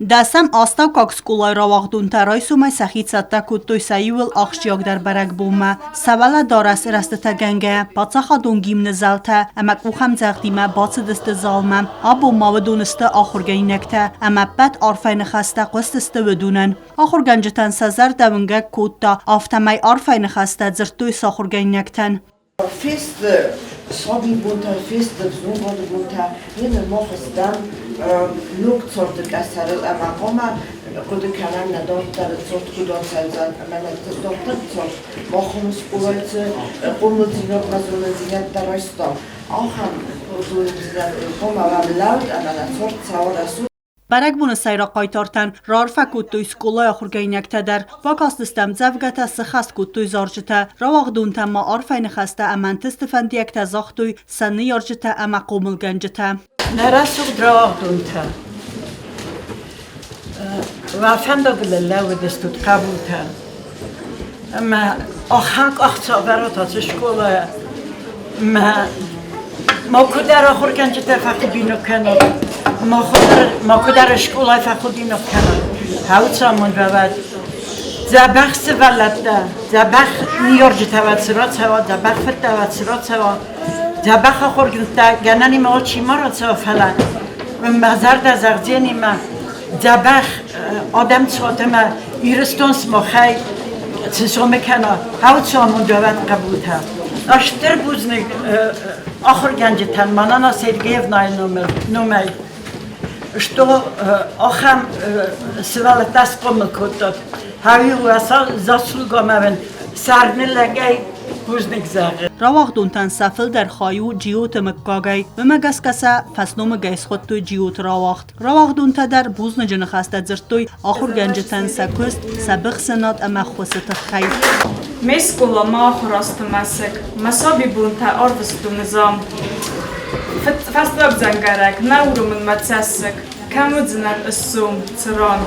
Дӕсӕм астӕуккаг скъолайы рауагъдонтӕ райсомӕй сӕхи цӕттӕ кодтой сӕ иууыл ахсджиагдӕр бӕрӕгбонмӕ. Сӕ уӕлӕдарӕс рӕстытӕгӕнгӕйӕ паддзахадон гимны зӕлтӕ ӕмӕ къухӕмдзӕгъдимӕ бацыдысты залмӕ. Абон ма уыдон сты ахуыргӕнинӕгтӕ ӕмӕ ӕппӕт арфӕйы ныхӕстӕ хъуыстысты уыдонӕн. Ахуыргӕнджытӕн сӕ зӕрдӕ уынгӕг кодта, афтӕмӕй арфӕйы ныхӕстӕ дзырдтой сӕ ахуыргӕнинӕгтӕн. Фесты сабибонтӕ, фесты взонгады бонтӕ. Ныр мах стӕм ног царды къӕсӕрыл ӕмӕ хъуамӕ хъуыды кӕнӕм нӕ дарддӕры цард куыд ацӕудзӕн ӕмӕ нӕ дарддӕры цард махӕн скъолайы цы хъомылдзинадмӕ зонындзинӕдтӕ райстам, ахӕм зонындзинӕдтыл хъуамӕ уӕм лӕуд ӕмӕ нӕ цард цӕуа рӕсугъд. Бӕрӕгбоны сӕйраг хъайтартӕн раарфӕ кодтой скъолайы ахуыргӕнинӕгтӕ дӕр. Бакастысты ӕмдзӕвгӕтӕ, сыхӕст кодтой зарджытӕ. Рауагъдонтӕн ма арфӕйы ныхӕстӕ ӕмӕ ӕнтысты фӕндиӕгтӕ загътой сӕ ныййарджытӕ ӕмӕ хъомылгӕнджытӕ. Нӕ рӕсугъд рауагъдонтӕ, уӕ фӕндагыл лӕууыдыстут хъӕбултӕ ӕмӕ ахӕм къахдзӕф ацы скъолайӕ мӕ макуыдӕр ахуыргӕнджытӕ фӕхудинаг кӕнут, макуыдӕр скъолайы фӕхудинаг кӕнут. Хауцамонд уӕд, дзӕбӕх сывӕллӕттӕ, дзӕбӕх ныййарджытӕ уӕд цы рацӕуа, дзӕбӕх фыдтӕ уӕд цы рацӕуа, дзӕбӕх ахуыргӕндтӕ гӕнӕнимӕ чи ма рацӕуа, фӕлӕ мӕ зӕрдӕ зӕгъдзӕни мӕ дзӕбӕх адӕм цот ӕмӕ Ирыстон сымахӕй цы сомы кӕна, хауцамонд уӕд хъӕбултӕ. Стыр бузныг ахуыргӕнджытӕн Манана Сергеевнайы номӕй, что ахӕм сывӕллӕттӕ схъомыл кодтат. Хауи уӕ заслуга мӕн сӕрныллӕгӕй бузныг зӕгъы. Рауагъдонтӕн сӕ фылдӕр хай у Джиоты мыггагӕй. Уымӕ гӕсгӕ сӕ фӕсномыгӕй схуыдтой Джиоты рауагъд. Рауагъдонтӕ дӕр бузныджы ныхӕстӕ дзырдтой ахуыргӕнджытӕн сӕ куыст, сӕ быхсынад ӕмӕ ӕххуысы тыххӕй. Ме скъола ма ахуырасты мӕсыг, мӕ сабибонтӕ арвыстон низам. Фӕстаг дзӕнгӕрӕг, нӕ уромын мӕ цӕссыг, кӕм уыдзынӕн ыссом, цы ран.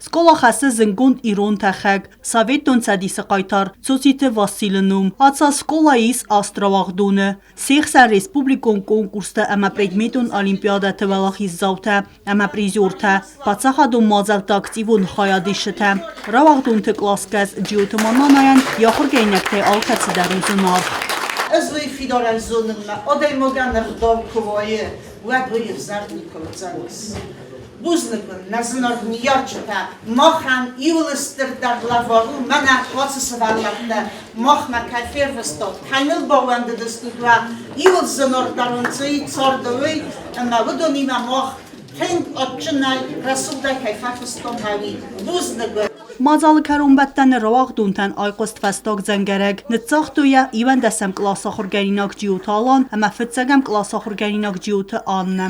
Скъола хӕссы зындгонд ирон тӕхӕг, Советон Цӕдисы хъайтар Цоциты Василы ном. Ацы скъолайы ис аст рауагъдоны. Се хсӕн республикон конкурстӕ ӕмӕ предметон олимпиадӕты уӕлахиздзаутӕ ӕмӕ призертӕ, паддзахадон мадзӕлтты активон хайадисджытӕ. Рауагъдонты къласгӕс Джиоты Мананайӕн йӕ ахуыргӕнинӕгтӕй алкӕцыдӕр у зынаргъ. Ӕз уый фидарӕй зонын, мӕ адӕймагӕн ӕгъдау куы вӕййы, уӕд уый ӕвзӕр никуы уыдзӕнис. Бузныг уын, нӕ зынаргъ ныййарджытӕ, махӕн иуыл стырдӕр лӕвар у мӕнӕ ацы сывӕллӕттӕ махмӕ кӕй фервыстат, кӕй ныл баууӕндыдыстут уӕ иуыл зынаргъдӕр уын цы и царды, уый, ӕмӕ уыдонимӕ мах тынг адджынӕй, рӕсугъдӕй кӕй фӕкуыстам, уый. Бузныг уын! Мадзалы кӕронбӕттӕны рауагъдонтӕн айхъуыст фӕстаг дзӕнгӕрӕг. Ныццагътой йӕ иуӕндӕсӕм къласы ахуыргӕнинаг Джиоты Алан ӕмӕ фыццӕгӕм къласы ахуыргӕнинаг Джиоты Аннӕ.